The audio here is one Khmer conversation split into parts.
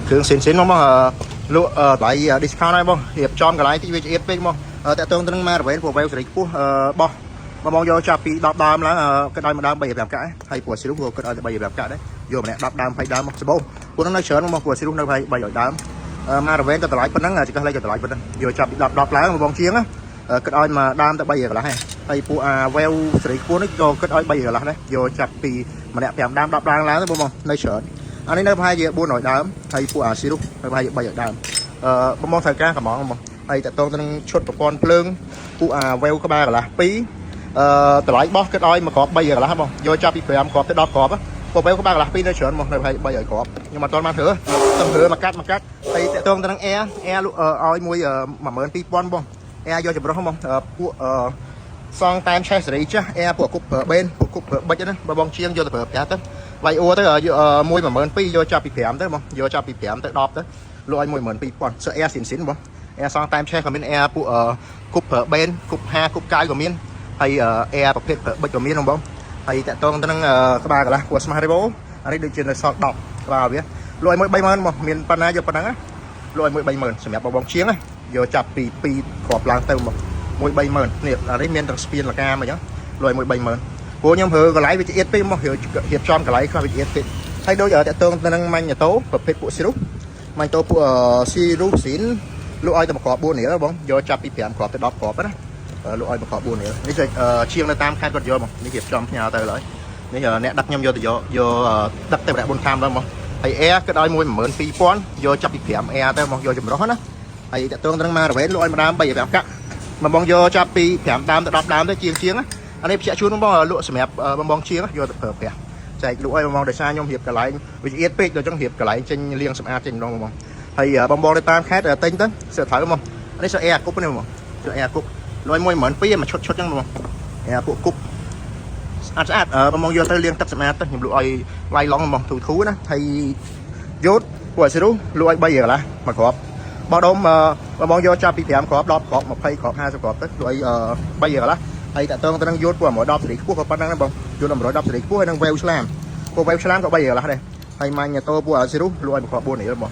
គ្រឿងស៊ីនស៊ីនមកមកលក់តម្លៃ discount ហើយបងរៀបចំកន្លែងទីវាឆ្អៀតពេកមកតាក់ទងទៅនឹងម៉ារ៉ាវ៉េនព្រោះវ៉េវសេរីខ្ពស់បោះបងបងយកចាប់ពី10ដើមឡើងគិតឲ្យមួយដើម3 5កាក់ហើយព្រោះស៊ីរុះក៏គិតឲ្យតែ3 5កាក់ដែរយកម្នាក់10ដើម20ដើមមកសបោពួកហ្នឹងនៅច្រើនមកព្រោះស៊ីរុះនៅ300ដើមម៉ារ៉ាវ៉េនក៏តម្លៃប៉ុណ្ណឹងចង្កឹះលេខក៏តម្លៃប៉ុណ្ណឹងយកចាប់ពី10 10ឡើងបងបងជាងគិតឲ្យមួយដើមតែ3កន្លះហើយហើយពួកអាវ៉េវសេរីខ្ពស់នេះក៏គិតឲ្យ3កន្លះដែរយកចាប់ពីម្នាក់5ដើម10ដើមឡើងទៅបងបងនៅច្រើនអានេះនៅប្រហែលជា400ដើមហើយពួកអាស៊ីរុះនៅប្រហែលជា300ដើមអឺបងបងត្រូវការកំងបងហើយតកតងទៅនឹងឈុតប្រព័ន្ធភ្លើងពួកអាវ៉េវក្បាលកន្លះ2អឺតម្លៃបោះគិតឲ្យមួយគ្រាប់3កន្លះបងយកចាប់ពី5គ្រាប់ទៅ10គ្រាប់ពួកវ៉េវក្បាលកន្លះ2នៅច្រើនមកនៅប្រហែល300គ្រាប់ខ្ញុំអត់ទាន់បានធ្វើទៅធ្វើមកកាត់មកកាត់ហើយតកតងទៅនឹង Air Air លក់ឲ្យមួយ12000បង Air យកចម្រុះបងពួកអឺសងតាមឆេះសេរីចាស់ Air ពួកគប់ប្រើបេនពួកគប់ប្រើបិចហ្នឹងបើបងជាងយកទៅប្រើប្រាស់ទៅវាយអួទៅមួយ12000យកចាប់ពី5ទៅបងយកចាប់ពី5ទៅ10ទៅលក់ឲ្យ12000សើ Air ស៊ីនស៊ីនបង Air សងតាមឆេះក៏មាន Air ពួកគប់ប្រើបេនគប់5គប់9ក៏មានហើយ Air ប្រភេទប្រើបិចក៏មានបងហើយតាក់ទងទៅនឹងក្បាលកន្លះពួក Smart Revo អានេះដូចជានៅសល់10ក្បាលវាលក់ឲ្យមួយ30000មកមានប៉ុណ្ណាយកប៉ុណ្ណឹងណាលក់ឲ្យមួយ30000សម្រាប់បងបងជាងណាយកចាប់ពី2គ្រាប់ឡើងទៅមកមួយ30000នេះអានេះមានទាំងស្ពានលកាមអញ្ចឹងលក់ឲ្យមួយ30000ព្រោះខ្ញុំរើកន្លែងវាចៀតពេកមករៀបចំកន្លែងខ្លះវាចៀតពេកហើយដូចតាក់ទងទៅនឹងម៉ាញ់តូប្រភេទពួកស៊ីរុសម៉ាញ់តូពួកស៊ីរុសស៊ីនលក់ឲ្យតែមួយគ្រាប់4រៀលបងយកចាប់ពី5គ្រាប់ទៅ10គ្រាប់ណាលក់ឲ្យមួយគ្រាប់4រៀលនេះជាងនៅតាមខេត្តគាត់យកមកនេះរៀបចំផ្ញើទៅឡើយនេះអ្នកដឹកខ្ញុំយកទៅយកយកដឹកទៅប្រដាក់4ខាំដល់មកហើយ Air គិតឲ្យ12000យកចាប់ពី5 Air ទៅមកយកចម្រុះណាហើយតាក់ទងទៅនឹងម៉ារ៉ាវ៉េនលក់ឲ្យម្ដើម3 5កាក់មកបងយកចាប់ពី5ដើមទៅ10ដើមទៅជាងជាងអានេះបញ្ជាក់ជូនបងលក់សម្រាប់បងបងជាងយកទៅប្រើប្រាស់ចែកលក់ឲ្យបងបងដោយសារខ្ញុំរៀបកន្លែងវាចៀតពេកដល់ចឹងរៀបកន្លែងចេញលាងសម្អាតចេញម្ដងបងហើយបងបងទៅតាមខេត្តទិញទៅសើត្រូវមកនេះសើ Air គប់នេះបងសើ Air គប់លុយ12000មួយឈុតឈុតចឹងបង Air ពួកគប់ស្អាតស្អាតបងបងយកទៅលាងទឹកសម្អាតទៅខ្ញុំលក់ឲ្យឡៃឡុងបងធូធូណាហើយយូតពួកអាស៊ីរុលក់ឲ្យ3កន្លះមួយគ្រាប់បោះដុំបងបងយកចាប់ពី5គ្រាប់10គ្រាប់20គ្រាប់50គ្រាប់ទៅលក់ឲ្យ3កន្លះហើយតាក់ទងទៅនឹងយូតពួក110សេរីខ្ពស់ក៏ប៉ុណ្្នឹងដែរបងយូត110សេរីខ្ពស់ហើយនឹងវ៉េវឆ្លាមពួកវ៉េវឆ្លាមក៏3កន្លះដែរហើយម៉ាញ់តោពួកអាស៊ីរុលក់ឲ្យមួយគ្រាប់4រៀលបង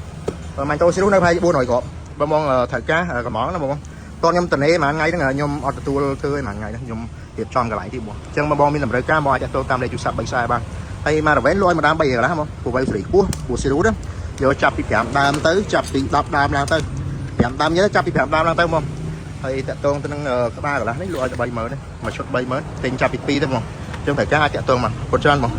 ម៉ាញ់តោស៊ីរុនៅប្រហែល400គ្រាប់បងបងត្រូវការកំងណាបងតោះខ្ញុំតនេមួយថ្ងៃហ្នឹងខ្ញុំអត់ទទួលធ្វើឯមួយថ្ងៃហ្នឹងខ្ញុំរៀបចំកន្លែងទីបងអញ្ចឹងបងបងមានតម្រូវការបងអាចតាក់ទងតាមលេខទូរស័ព្ទ3ខ្សែបានហើយម៉ារ៉ាវ៉េនលក់ឲ្យមួយដើម3កន្លះបងពួកវ៉េវសេរីខ្ពស់ពួកស៊ីរុណាយកចាប់ពី5ដើមទៅចាប់ពី10ដើមឡើងទៅ5ដើមយើចាប់ពី5ដើមឡើងទៅមកហើយតាក់ទងទៅនឹងក្បាលកន្លះនេះលក់ឲ្យតែ30000នេះមួយឈុត30000ទិញចាប់ពី2ទៅមកអញ្ចឹងត្រូវការអាចតាក់ទងមកពុតច្រើនបង